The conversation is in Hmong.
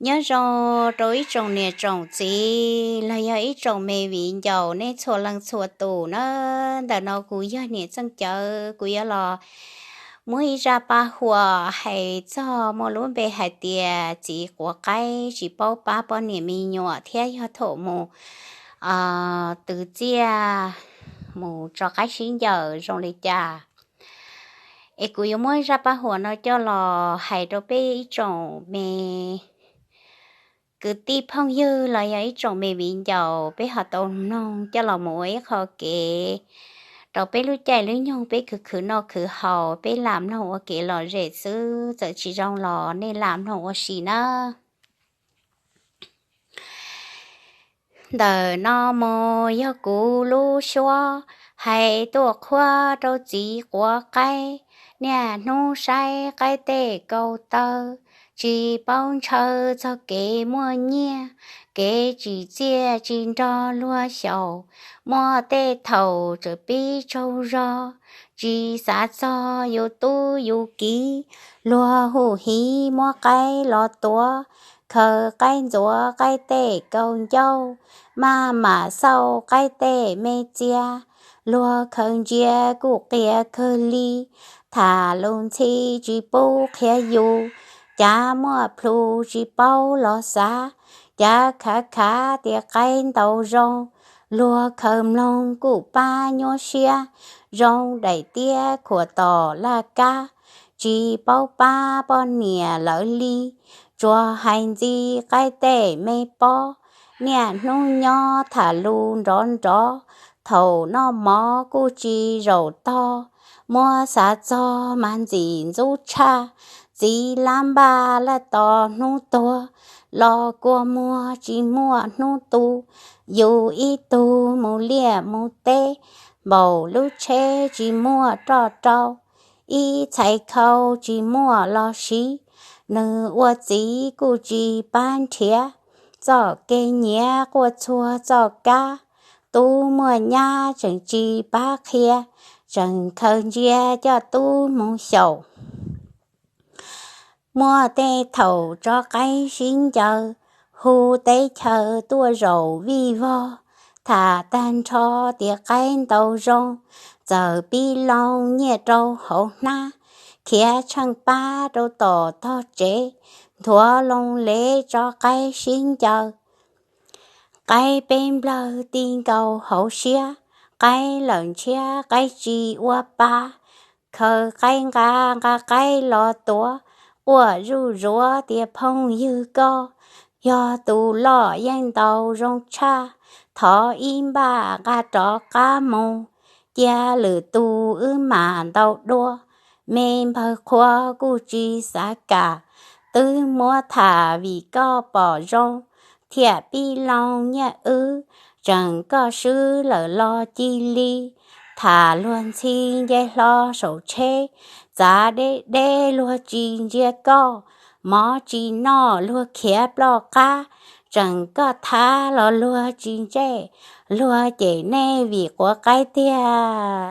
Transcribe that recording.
Nyob zoo rau ib tsoom niam tsoom txiv los yog ib tsoom me viv ncaus nej txhua leej txhua tus na. Ntawm no kuv yog niam Txeej Cawv, kuv yuav los muab ib zaj paj huam hais txog muaj lub npe hais tias txiv quav qaib tsis paub pab poj niam me nyuam thiab yog thaum mus twv txiaj mus tso qaib sib ncaws zoo li cas. Es kuv yuav muab zaj paj huam no coj los hais rau peb ib tsoom me kwv tij phooj ywg los yog ib tsoom me viv ncaus peb ho tau mloog coj los mus ua ib qho kev rau peb lub caij lub nyoog peb khwv khwv noj khwv haus, peb lam mloog ua kev lom zem xwb, txawm tsis zoo los nej lam mloog ua si nawb. Ntawm no mus yog kuv lub suab hais tuaj qhuab rau txiv quav qaib, niaj hnub saib qaib tej kaum taw, tsis paub ntshaw txog kev muaj nyiaj, kev tsim txiaj tsis nrog luag xyaum, muaj tej thaum tseem pib tsaug zog, tsis xav txog yus tub yus kiv, luag hu hiv muab qaib los tuav, khaws qaib ntxuav qaib tej kaum ncauj, maj mam xauj qaib tej me txias, luag khaws ntsia kuj qias kawg li, tham lus ntxhi tsis pub qhia yus, cav muaj plhus tsis paub los xav, cav khav khav tias qaib ntau zoo, luag khaws mloog kuj pab nyuaj siab, zoo daim tiab khuam tom laj kab, tsis paub pab poj niam lawv li, tsuas hais ntxiv qaib tej me pob, niaj hnub nyob tham lus nrov nrov, thaum noj mov kuj tsis zaum tog, muab xav txog mas ntxim ntxub tshaj, txiv lab npaj laj tos hnub tuag, los kua muag tsis muaj hnub tu, yus ib tug mus liaj mus teb, npaum lub tsheb tsis muaj roj rau, ib txhais khau tsis muaj los siv, nws ua txiv kuj tsis pab nrhiav, txoj kev nyiav quaj txhua txoj kab, tub muaj nyab tseem tsis pab qhia, tseem khaws ntsia coj tub mus xyaum. Muaj tej thaum tso qaib sib ncaws, hu teb chaws tuaj zaum vij vog, tham tag nrho tias qaib ntau zoo, txawm pib loo nyiaj rau hauv hnab, khiav tsheej pab rau tom tog tsev, nthuav loo lev tso qaib sib ncaws. Qaib peb nplawg ti nkaus hauv siab, qaib lawm ntshiab qaib tsis ua pa, khaws qaib nqa nqa qaib los tuav, quaj zuj zuav tias phooj ywg koj, yog tus loj yeej ntau zoo tshaj, thov ib npaj nqa rov qab mus, cia lwm tus wb mam ntaus dua, me npawg qhua kuj tsis xav kam, twb muab tham vim koj pom zoo, thiaj pib loo nyiaj wb, tseem koj swb lawm los cia li, tham luag ntxhi nce hlo saum tsheb, txav deb deb luag tsis ntsia koj, mov tsis noj luag khiav ploj qab, tseem koj thab los luag tsis ntsej, luag cem nej vim quav qaib tiag.